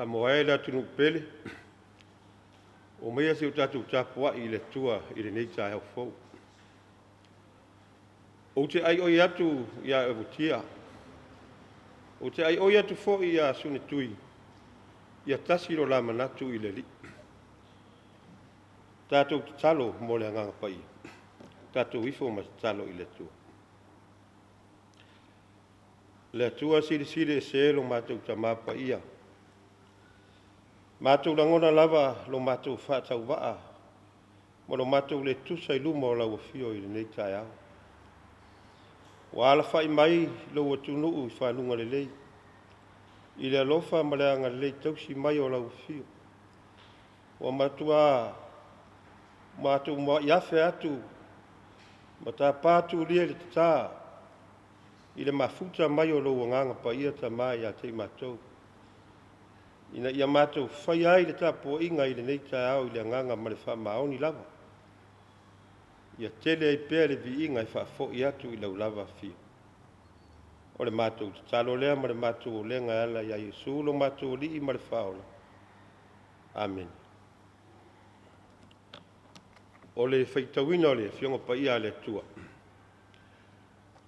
Samoa e le atunuu pele, omaia se i o tatou tapuai i le Atua i lenei taeao fou. Ou te aioi atu ia Euotia, ou te aioi atu foi ia Sunitui, ia tasi lo la manatu i le Alii. Tatou tatalo mo le Agaga Paia, tatou ifo ma tatalo i le Atua. Le Atua silisili ese lo matou Tama Paia, matou lagona lava lo matou faatauvaa ma lo matou le tusa i luma o lau afio i lenei taeao. Ua alafai mai lou atunuu i faluga lelei, i le alofa ma le agalelei tausi mai o lau afio. Ua matua matou muai afe atu ma tapa tulia i le tata i le mafuta mai o lou Agaga Paia Tama ia te i matou, ina ia matou faia ai le tapuaiga i lenei taeao i le agaga ma le faamaoni lava, ia tele ai pea le viiga e faafoi atu i lau lava afio. O le matou tatalo lea ma le matou olega e ala ia Iesu lo matou Alii ma le Faaola. Amene. O le faitauina o le Afioga Paia a le Atua.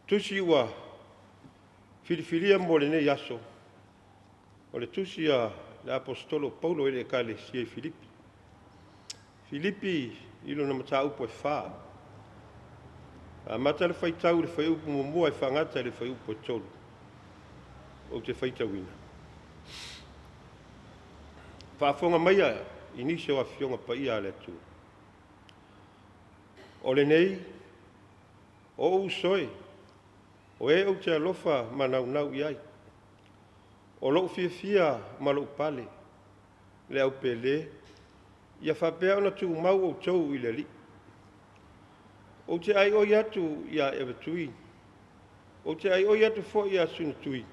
Tusi ua filifilia mo lenei aso, o le tusi a le Aposetolo Paulo i le Ekalesia i Filipi. Filipi i lona mataupu e 4. Amata le faitau i le fuaiupu muamua e faagata i le fuaiupu e 3. Ou te faitauina. Faafofoga maia i nisi o afioga paia a le Atua. O lenei, o ou uso e, o e ou te alofa ma naunau i ai. O lou fiafia ma lou pale, le aupele, ia faapea ona tumau outou i le Alii. Ou te aioi atu ia Evatui, ou te aioi atu foi ia Sunitui,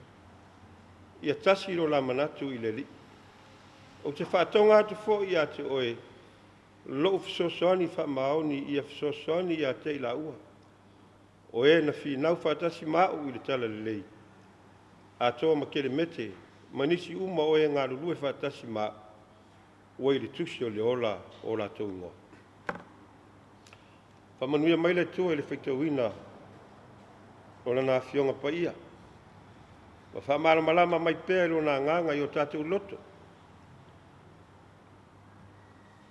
ia tasi lo la manatu i le Alii. Ou te faatoga atu foi ia te oe lou fesoasoani faamaoni, ia fesoasoani ia te i laua, o e na finau faatasi ma au i le talalelei, atoa ma Kelemete ma nisi uma o e galulue faatasi ma au, ua i le tusi o le ola o latou igoa. Faamanuia mai le Atua i le faitauina o lana Afioga Paia, ma faamalamalama mai pea i lona agaga i o tatou loto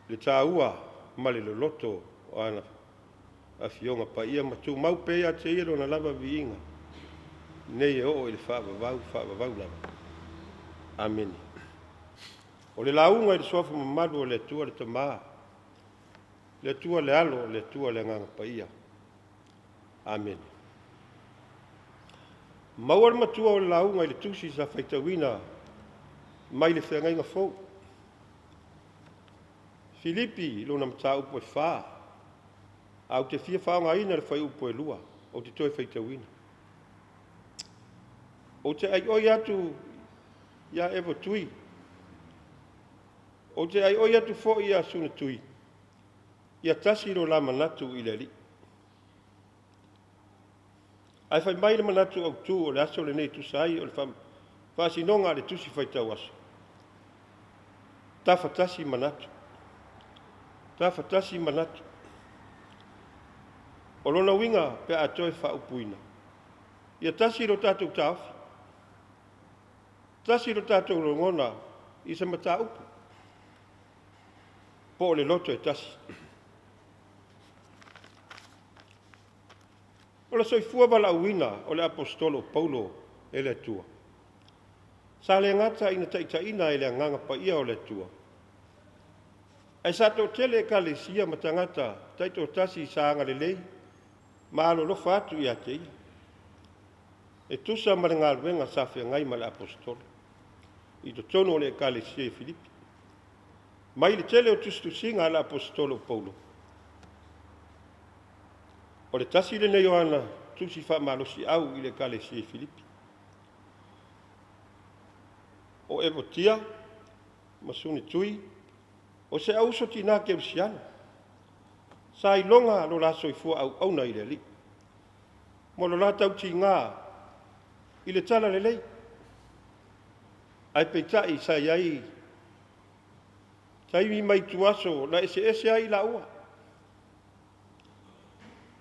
le taua ma le loloto o ana Afioga Paia, ma tumau pea ia te ia lona lava viiga nei e oo i le faavavau, faavavau lava. Amene. O le lauga i le suafa mamalu o le Atua le Tama, le Atua le Alo, le Atua le Agaga Paia. Amene. Maua le matua o le lauga i le tusi sa faitauina mai le feagaiga fou. Filipi lona mataupu e 4, a ou te fia faaaogaina le fuaiupu e 2, ou te toe faitauina. Ou te aioi atu ia Evotui, ou te aioi atu foi ia Sunitui, ia tasi lo la manatu i le Alii. Ae fai mai le manatu autu o le aso lenei tusa ai o le faasinoga a le tusi faitau aso. Tafatasi manatu. Tafatasi manatu. O lona uiga pe a toe faaupuina, ia tasi lo tatou taofi, tasi lo tatou lagona i se mataupu, po o le loto e tasi. O le soifua valaauina o le Aposetolo o Paulo e le Atua, sa le gata ina taitaiina e le Agaga Paia o le Atua, ae sa toatele ekalesia ma tagata taitoatasi sa agalelei ma alolofa atu ia te ia, e tusa ma le galuega sa feagai ma le Aposetolo. i totonu o le Ekalesia i Filipi. Mai le tele o tusitusiga a le Aposetolo o Paulo, o le tasi lenei o ana tusi faamalosiau i le Ekalesia i Filipi. O Evotia ma Sunitui, o se auuso tinā kerisiano, sa iloga lo la soifua auauna i le Alii, ma lo la tautigā i le talalelei. Ae peitai sa i ai taimi ma ituaso na eseese ai i laua.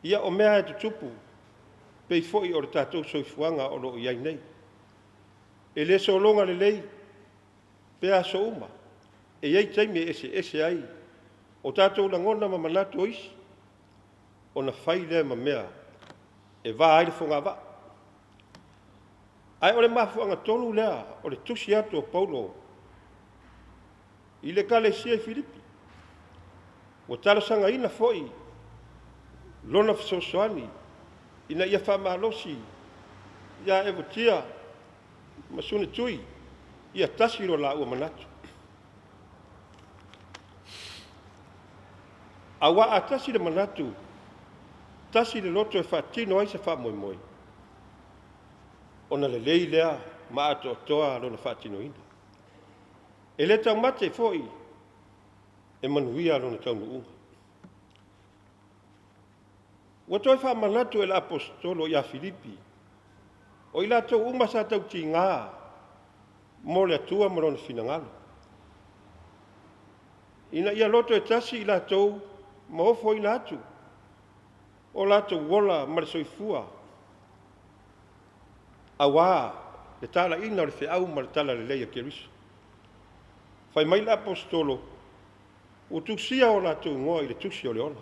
Ia o mea e tutupu, pei foi o le tatou soifuaga o lo o i ai nei. E le sologa lelei pe aso uma, e i ai taimi e eseese ai o tatou lagona ma manatu o isi, ona fai lea ma mea e va ai le fogavaa. Ae o le mafuaaga tonu lea o le tusi atu o Paulo i le Ekalesia i Filipi, ua talosagaina foi lona fesoasoani ina ia faamalosi ia Evotia ma Sunitui ia tasi lo laua manatu. Aua a tasi le manatu, tasi le loto e faatino ai se faamoemoe, ona lelei lea ma atoatoa lona faatinoina. E le taumate foi e manuia lona taunuuga. Ua toe faamanatu e le Aposetolo ia Filipi, o i latou uma sa tautigā mo le Atua ma lona finagalo, ina ia loto e tasi i latou ma ofoina atu o latou ola ma le soifua, auā le talaiina o le feau ma le talalelei a Keriso. Fai mai le Aposetolo, ua tusia o latou igoa i le tusi o le ola.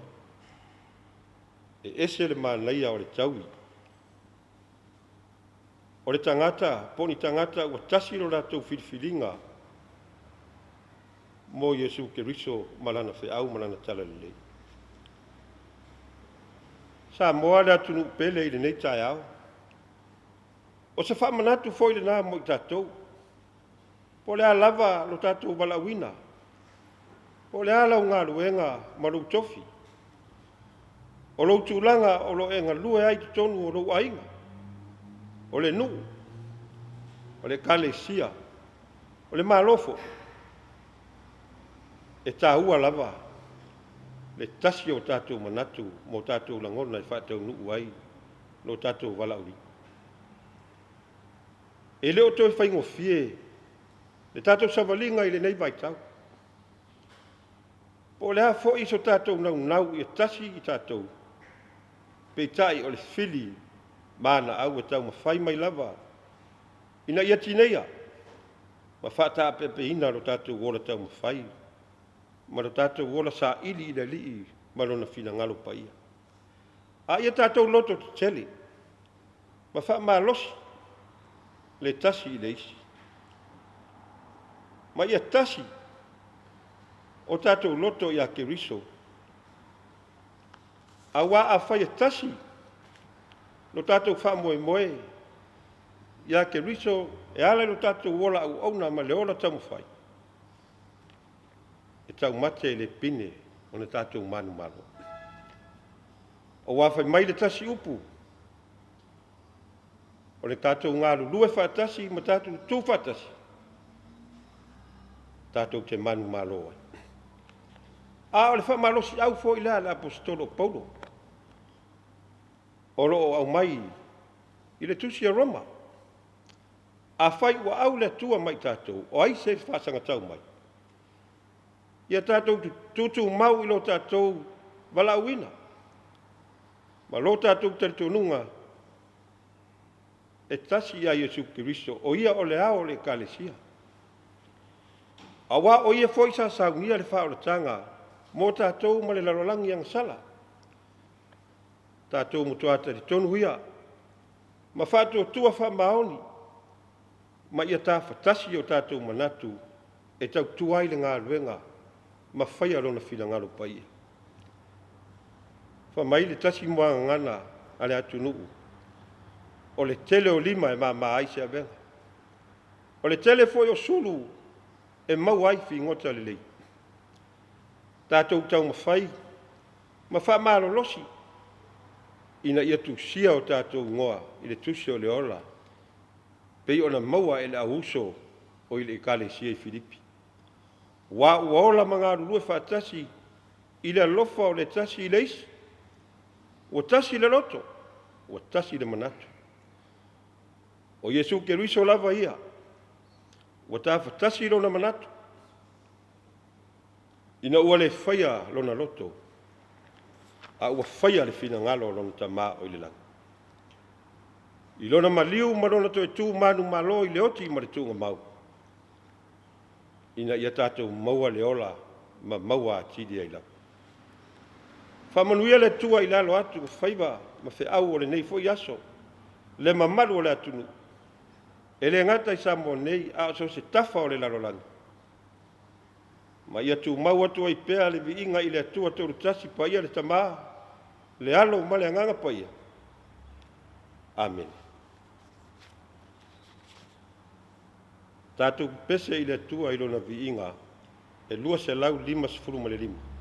E ese le manaia o le taui o le tagata po o ni tagata ua tasi lo latou filifiliga mo Iesu Keriso ma lana feau ma lana talalelei. Samoa le atunuu pele i lenei taeao. O se faamanatu foi lena mo i tatou, po o le a lava lo tatou valaauina, po o le a lau galuega ma lou tofi, o lou tulaga o lo o e galue ai i totonu o lou aiga, o le nuu, o le Ekalesia, o le Malo foi, e taua lava le tasi o tatou manatu ma o tatou lagona e faataunuu ai lo tatou valaauina. E le o toe faigofie le tatou savaliga i lenei vaitau. Po o le a foi so tatou naunau ia tasi i tatou, peitai o le fili ma ana au e taumafai mai lava ina ia tineia ma faataapeapeina lo tatou ola taumafai ma lo tatou ola saili i le Alii ma lona finagalo paia. A ia tatou loto tetele ma faamalosi le tasi i le isi, ma ia tasi o tatou loto ia Keriso, auā afai e tasi lo tatou faamoemoe ia Keriso e ala i lo tatou ola auauna ma le ola taumafai, e taumate e le pine ona tatou manumalo. Aua fai mai le tasi upu, o le tatou galulue faatasi ma tatou tu faatasi, tatou te manumalo ai. A o le faamalosiau foi lea a le Aposetolo o Paulo, o lo o aumai i le tusi a Roma, afai ua au le Atua ma i tatou, o ai se faasagatau mai? Ia tatou tutumau i lo tatou valaauina ma lo tatou talitonuga e tasi ia Iesu Keriso, o ia o le ao o le Ekalesia. Auā o ia foi sa saunia le faaolataga mo tatou ma le lalolagi agasala. Tatou matua talitonu ia ma faatuatua faamaoni ma ia tafatasi o tatou manatu e tautua ai le galuega ma faia lona finagalo paia. Fai mai le tasi muagagana a le atunuu, o le tele o lima e māmā ai se avega. O le tele foi o sulu e maua ai figota lelei. Tatou taumafai ma faamalolosi ina ia tusia o tatou igoa i le tusi o le ola, pei ona maua e le auuso o i le Ekalesia i Filipi. Aua ua ola ma galulue faatasi i le alofa o le tasi i le isi, ua tasi le loto, ua tasi le manatu. O Iesu Keriso lava ia, ua tafatasi lona manatu, ina ua le faia lona loto, a ua faia le finagalo o lona Tama o i le lagi. I lona maliu ma lona toe tu manumalo i le oti ma le tuugamau, ina ia tatou maua le ola ma maua atili ai lava. Faamanuia le Atua i le alo atu o faiva ma feau o lenei foi aso, le mamalu o le atunuu, e le gata i Samoa nei, a o so o se tafa o le lalolagi, ma ia tumau atu ai pea le viiga i le Atua Toolutasi Paia, le Tama, le Alo ma le Agaga Paia. Amene. Tatou pepese i le Atua i lona viiga e 255.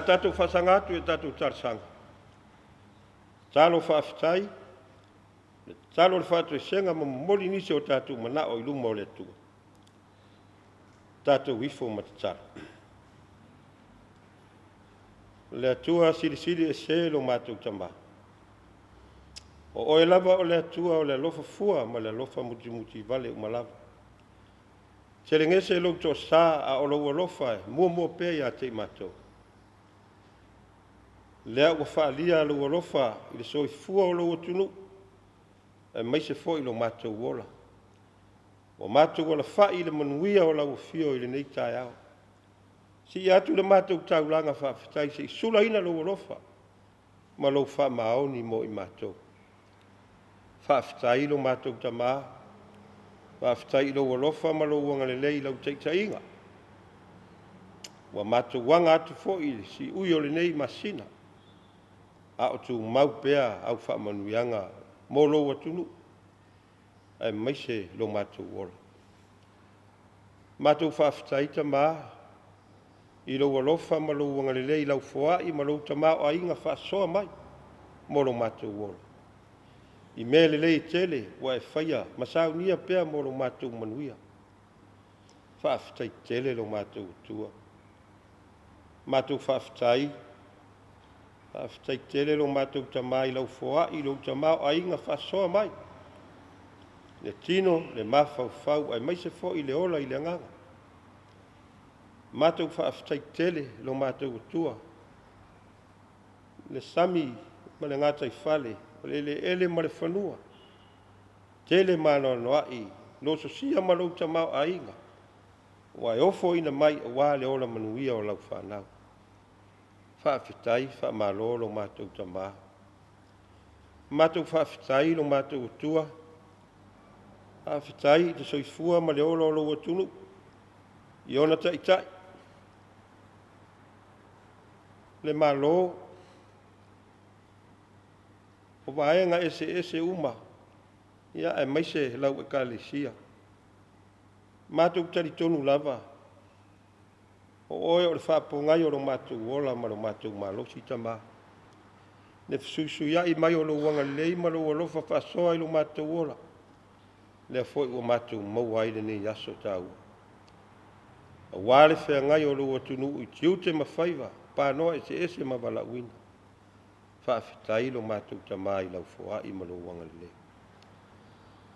a tatou faasaga atu i a tatou talosaga, tatalo faafetai, le tatalo o le faatoesega ma momoli nisi o tatou manao i luma o le Atua. Tatou ifo ma tatalo. Le Atua Silisili Ese lo matou Tamā, o Oe lava o le Atua o le alofa fua ma le alofa mutimutivale uma lava. Telegese lou toasa, a o lou alofa e muamua pea ia te i matou. Lea ua faaalia lou alofa i le soifua o lou atunuu, aemaise foi lo matou ola. Ua matou alafai i le manuia o lau afio i lenei taeao. Sii atu le matou taulaga faafetai se i sulaina lou alofa ma lou faamaoni mo i matou. Faafetai lo matou Tamā, faafetai i lou alofa ma lou agalelei i lau taitaiga. Ua matou aga atu foi i le siui o lenei masina, a o tumau pea au faamanuiaga mo lou atunuu, aemaise lo matou ola. Matou faafetai Tamā i lou alofa ma lou agalelei i lau foai ma lou tamaoaiga faasoa mai mo lo matou ola. I mea lelei e tele ua e faia ma saunia pea mo lo matou manuia. Faafetai tele lo matou Atua. Matou faafetai, faafetai tele lo matou Tamā i lau foai i lou tamaoaiga faasoa mai, le tino, le mafaufau, aemaise foi le ola i le agaga. Matou faafetai tele lo matou Atua, le sami ma le gataifale, o le eleele ma le fanua, tele ma anoanoai lou sosia ma lou tamaoaiga, ua e ofoina mai aua le ola manuia o lau fanau. Faafetai, faamalo lo matou Tamā. Matou faafetai lo matou Atua, faafetai i le soifua ma le ola o lou atunuu, i ona taitai, le Malo, o vaega eseese uma, ia aemaise lau Ekalesia. Matou talitonu lava, o Oe o le faapogai o lo matou ola ma lo matou malosi Tamā. Le fesuisuiai mai o lou agalelei ma lou alofa faasoa i lo matou ola, lea foi ua matou maua ai lenei aso taua. Aua le feagai o lou atunuu i tiute ma faiva, panoa eseese ma valaauina. Faafetai lo matou Tamā i lau foai ma lou agalelei.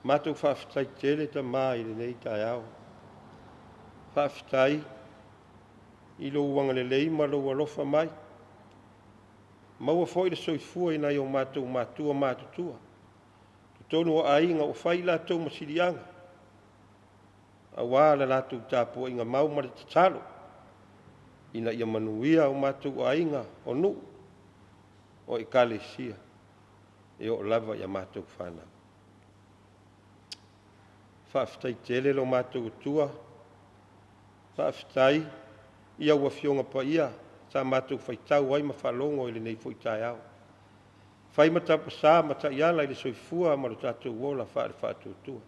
Matou faafetai tele Tamā i lenei taeao. Faafetai i lou agalelei ma lou alofa mai. Maua foi le soifua i nai o matou matua matutua, totonu o aiga ua fai i latou ma siliaga, aua le latou tapuaiga mau ma le tatalo, ina ia manuia o matou aiga, o nuu, o ekalesia, e oo lava i a matou fanau. Faafetai tele lo matou Atua, faafetai i au Afioga Paia sa matou faitau ai ma faalogo i lenei foi taeao. Fai ma tapasā ma taiala i le soifua ma lo tatou ola faale-faatuatua.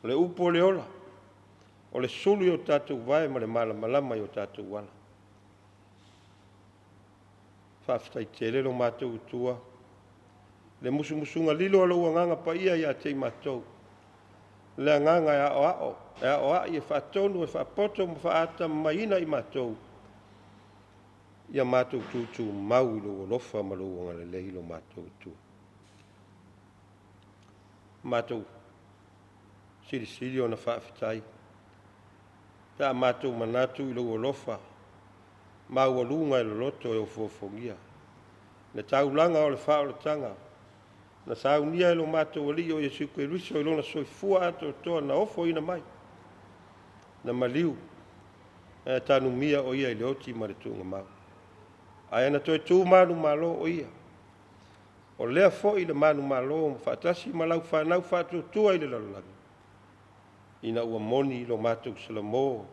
O le upu o le ola, o le sulu i o tatou vae ma le malamalama i o tatou ala. Faafetai tele lo matou Atua, le musumusuga lilo a lou Agaga Paia ia te i matou, le agaga e aoao, e aoai, e faatonu, e faapoto ma faatamamaiina i matou, ia matou tutumau i lou alofa ma lou agalelei lo matou Atua. Matou silisili ona faafetai pe a matou manatu i lou alofa maualuga e loloto e ofoofogia. Le taulaga o le faaolataga na saunia e lo matou Alii o Iesu Keriso i lona soifua atoatoa na ofoina mai, na maliu, ae tanumia o ia i le oti ma le tuugamau. Ae na toe tu manumalo o ia. O lea foi le manumalo faatasi ma lau fanau faatuatua i le lalolagi, ina ua moni lo matou Salamo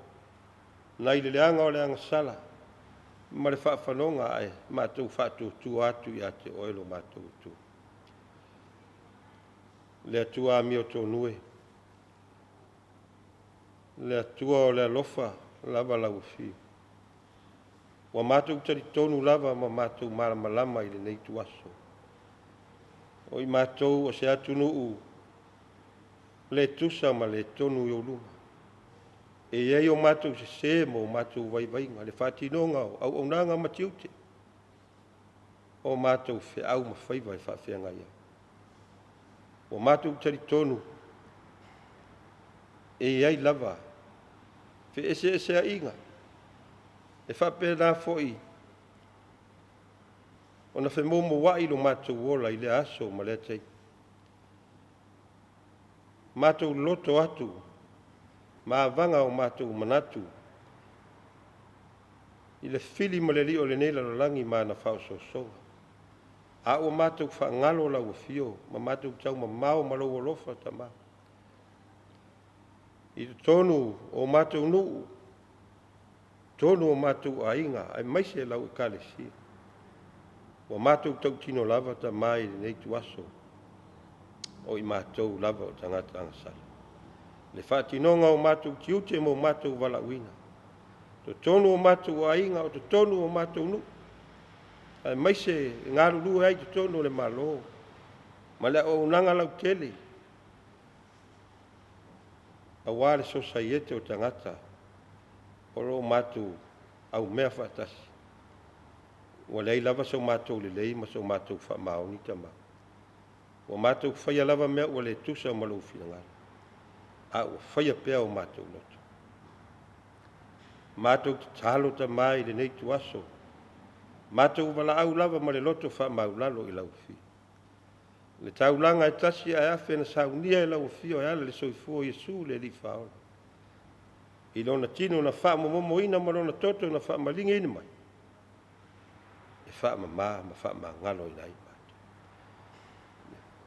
nai le leaga o le agasala ma le faafanoga ae matou faatuatua atu ia te oe lo matou Atua. Le Atua amiotonu e, le Atua o le alofa lava lau afio. Ua matou talitonu lava ma matou malamalama i lenei ituaso, o i matou o se atunuu le tusa ma le tonu i ou luma. E i ai o matou sesē ma o matou vaivaiga, le faatinoga o auaunaga ma tiute, o matou feau ma faiva e faafeagai ai. Ua matou talitonu e i ai lava feeseeseaiga, e faapena foi ona femoumouai lo matou ola i lea aso ma lea taimi. Matou loto atu ma avaga o matou manatu i le fili ma le alii o lenei lalolagi ma ana faaosoosoga, a ua matou faagalo lau afio ma matou taumamao ma lou alofa Tama. I totonu o matou nuu, totonu o matou aiga, aemaise lau Ekalesia, ua matou tautino lava Tama i lenei ituaso, o i matou lava o tagata agasala. Le faatinoga o matou tiute ma o matou valaauina, totonu o matou aiga, o totonu o matou nuu, aemaise e galulue ai totonu o le Malo ma le auaunaga lautele, aua le sosaiete o tagata o lo o matou aumea faatasi. Ua leai lava so matou lelei ma so matou faamaoni Tama. Ua matou faia lava mea ua le tusa ma lou finagalo, a ua faia pea o matou loto. Matou tatalo Tama i lenei ituaso, matou valaau lava ma le loto faamaulalo i lau afio. Le taulaga e tasi ae afe na saunia e lau afio e ala le soifua o Iesu le Alii Faaola. I lona tino na faamomomoina ma lona toto na faamaligiina mai, e faamama ma faamagaloina ai matou.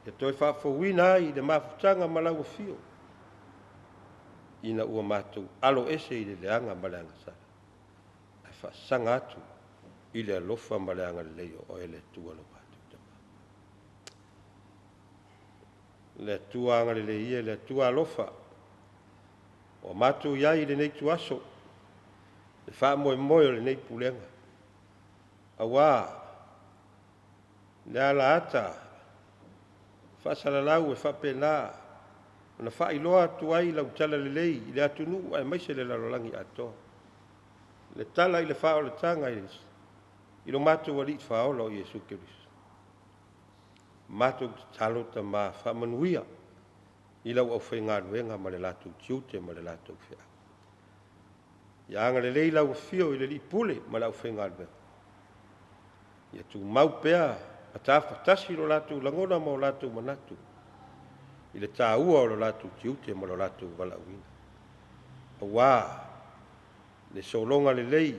Ia toe faafouina ai le mafutaga ma lau afio, ina ua matou alo ese i le leaga ma le agasala, ae faasaga atu i le alofa ma le agalelei o oe le Atua lo matou Tama. Le Atua agalelei ia, le Atua alofa, ua matou i ai i lenei ituaso, le faamoemoe o lenei pulega, aua le alaata faasalalau e faapena ona faailoa atu ai lau talalelei i le atunuu aemaise le lalolagi atoa. Le tala i le faaolataga i lo matou Alii Faaola o Iesu Keriso. Matou tatalo Tama, faamanuia i lau aufaigaluega ma le latou tiute ma le latou feau. Ia agalelei lau afio i le Alii Pule ma le aufaigaluega. Ia tumau pea ma tafatasi lo latou lagona ma o latou manatu i le taua o lo latou tiute ma lo latou valaauina, aua le sologa lelei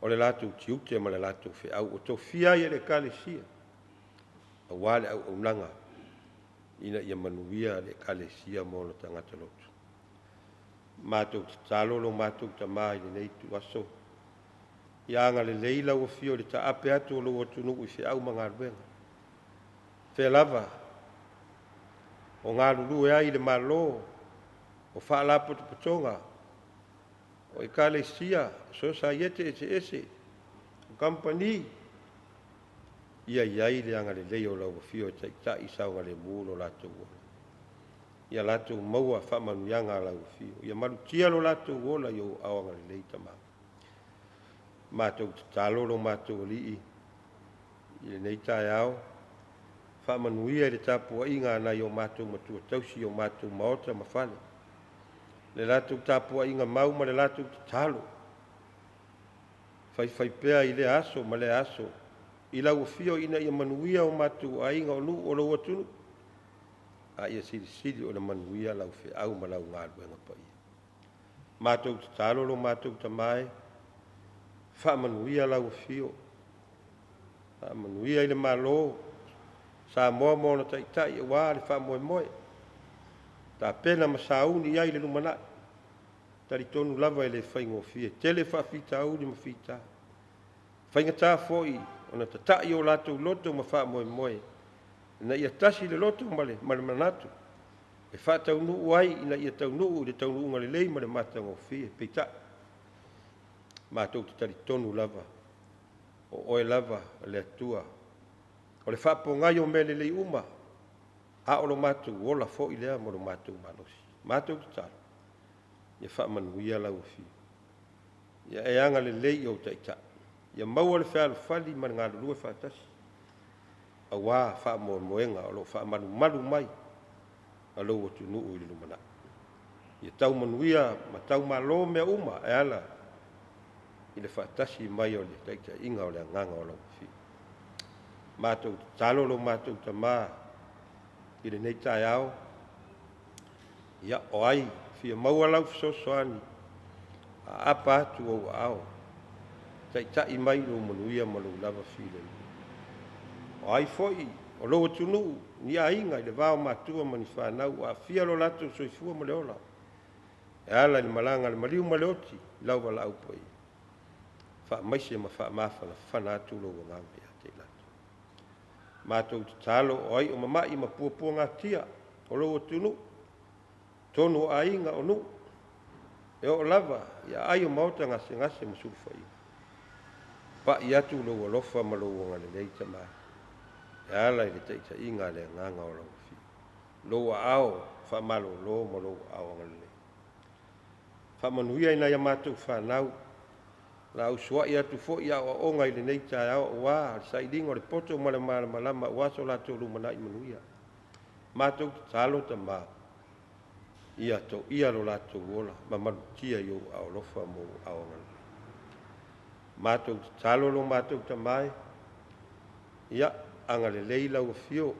o le latou tiute ma le latou feau ua tofia ai e le Ekalesia, aua le auaunaga ina ia manuia le Ekalesia ma ona tagata lotu. Matou tatalo lo matou Tama i lenei ituaso, ia agalelei lau afio i le taape atu o lou atunuu i feau ma galuega. Fea lava o galulue ai i le Malo, o faalapotopotoga, o Ekalesia, o sosaiete eseese, o kamupani, ia i ai le agalelei o lau afio e taitai saogalemu lo latou ola. Ia latou maua faamanuiaga a lau afio. Ia malutia lo latou ola i ou aao agalelei Tama. Matou tatalo lo matou Alii i lenei taeao, faamanuia i le tapuaiga a nai o matou matua tausi i o matou maota ma fale, le latou tapuaiga mau ma le latou tatalo, faifaipea i lea aso ma lea aso i lau afio ina ia manuia o matou aiga o nuu o lou atunuu, a ia silisili ona manuia lau feau ma lau galuega paia. Matou tatalo lo matou Tama e, faamanuia lau afio, faamanuia i le Malo Samoa ma ona taitai aua le faamoemoe, tapena ma sauni i ai le lumanai. Talitonu lava e le faigofie, tele faafitauli ma fita, faigata foi ona tatai o latou loto ma faamoemoe, ina ia tasi le loto ma le manatu e faataunuu ai, ina ia taunuu i le taunuuga lelei ma le matagofie. Peitai, Matou te talitonu lava, o Oe lava le Atua o le faapogai o mea lelei uma, a o lo matou ola foi lea ma lo matou malosi. Matou tatalo, ia faamanuia lau Afio, ia e agalelei i ou taitai, ia maua le fealofani ma le galulue faatasi, aua faamoemoega o lo o faamalumalu mai a lou atunuu i le lumanai. Ia tau manuia ma tau malo mea uma e ala i le faatasi mai o le taitaiga o le agaga o lau Afio. Matou tatalo lo matou Tama i lenei taeao, ia o ai fia maua lau fesoasoani, aapa atu ou aao, taitai mai lou manuia ma lou lava filemu. O ai foi o lou atunuu, ni aiga i le va o matua ma ni fanau ua aafia lo latou soifua ma le ola, e ala i le malaga a le maliu ma le oti i lau valaau paia, faamaise ma faamafanafana atu lou agaga ia te i latou. Matou tatalo o ai o mama'i ma puapuagatia o lou atunuu, tonu o aiga o nuu, e oo lava i aai o maota gasegase ma sulufaiga. Pa'i atu lou alofa ma lou agalelei Tama, e ala i le taitaiga a le agaga o lau Afio, lou aao faamalolo ma lou aao agalelei. Faamanuia i nai a matou fanau, la usuai atu foi i aoaoga i lenei taeao aua le sailiga o le poto ma le malamalama aua so latou lumanai manuia. Matou tatalo Tama, ia toia lo latou ola ma malutia i ou aao alofa ma ou aao agalelei. Matou tatalo lo matou Tama e, ia agalelei lau Afio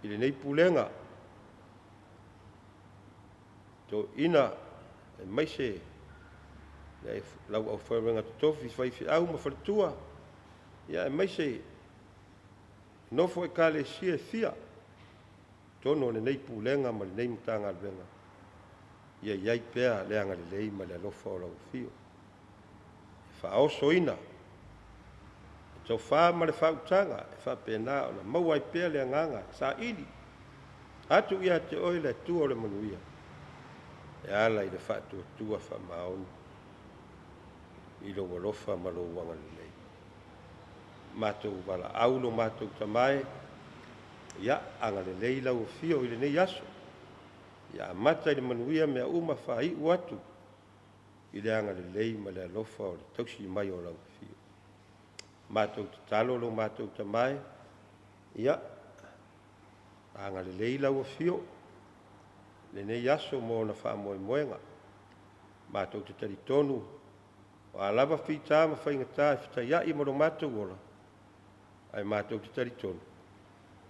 i lenei pulega, toeaiina aemaise lau aufaigaluega totofi, faifeau ma faletua, ia aemaise nofo ekalesia e fia, totonu o lenei pulega ma lenei Matagaluega, ia i ai pea le agalelei ma le alofa o lau Afio, e faaosoina le tofa ma le faautaga e faapena ona maua ai pea le agaga saili atu ia te oe le Atua o le manuia, e ala i le faatuatua faamaoni i lou alofa ma lou agalelei. Matou valaau lo matou Tama e, ia agalelei lau Afio i lenei aso, ia amata i le manuia mea uma faaiu atu i le agalelei ma le alofa o le tausi mai o lau Afio. Matou tatalo lo matou Tama e, ia agalelei lau Afio lenei aso mo ona faamoemoega. Matou te talitonu o a lava fita ma faigata e fetaiai ma lo matou ola, ae matou te talitonu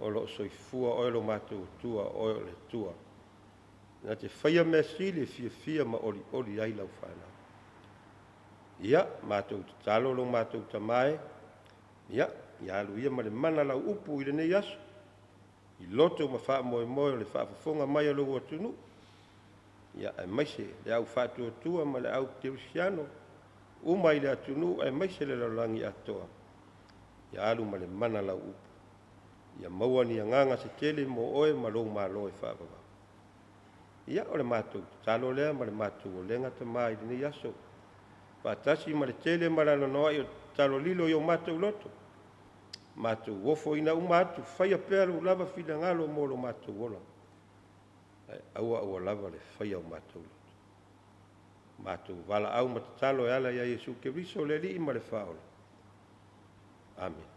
o lo o soifua oe lo matou Atua, o oe o le Atua na te faia mea sili e fiafia ma olioli ai lau fanau. Ia, matou tatalo lo matou Tama e, ia, ia alu ia ma le mana lau upu i lenei aso, i loto ma faamoemoe o le faafofoga mai a lou atunuu, ia aemaise le au faatuatua ma le au kerisiano uma i le atunuu, aemaise le lalolagi atoa, ia alu ma le mana lau upu, ia maua ni agaga se tele mo oe ma lou malo e faavavau. Ia, o le matou tatalo lea ma le matou olega Tama i lenei aso, faatasi ma le tele ma le anoanoai o tatalo lilo i o matou loto, matou ofoina uma atu, faia pea lou lava finagalo mo lo matou ola, ae aua aua lava le faia o matou loto. Matou valaau ma tatalo e ala ia Iesu Keriso le Alii ma le Faaola. Amene.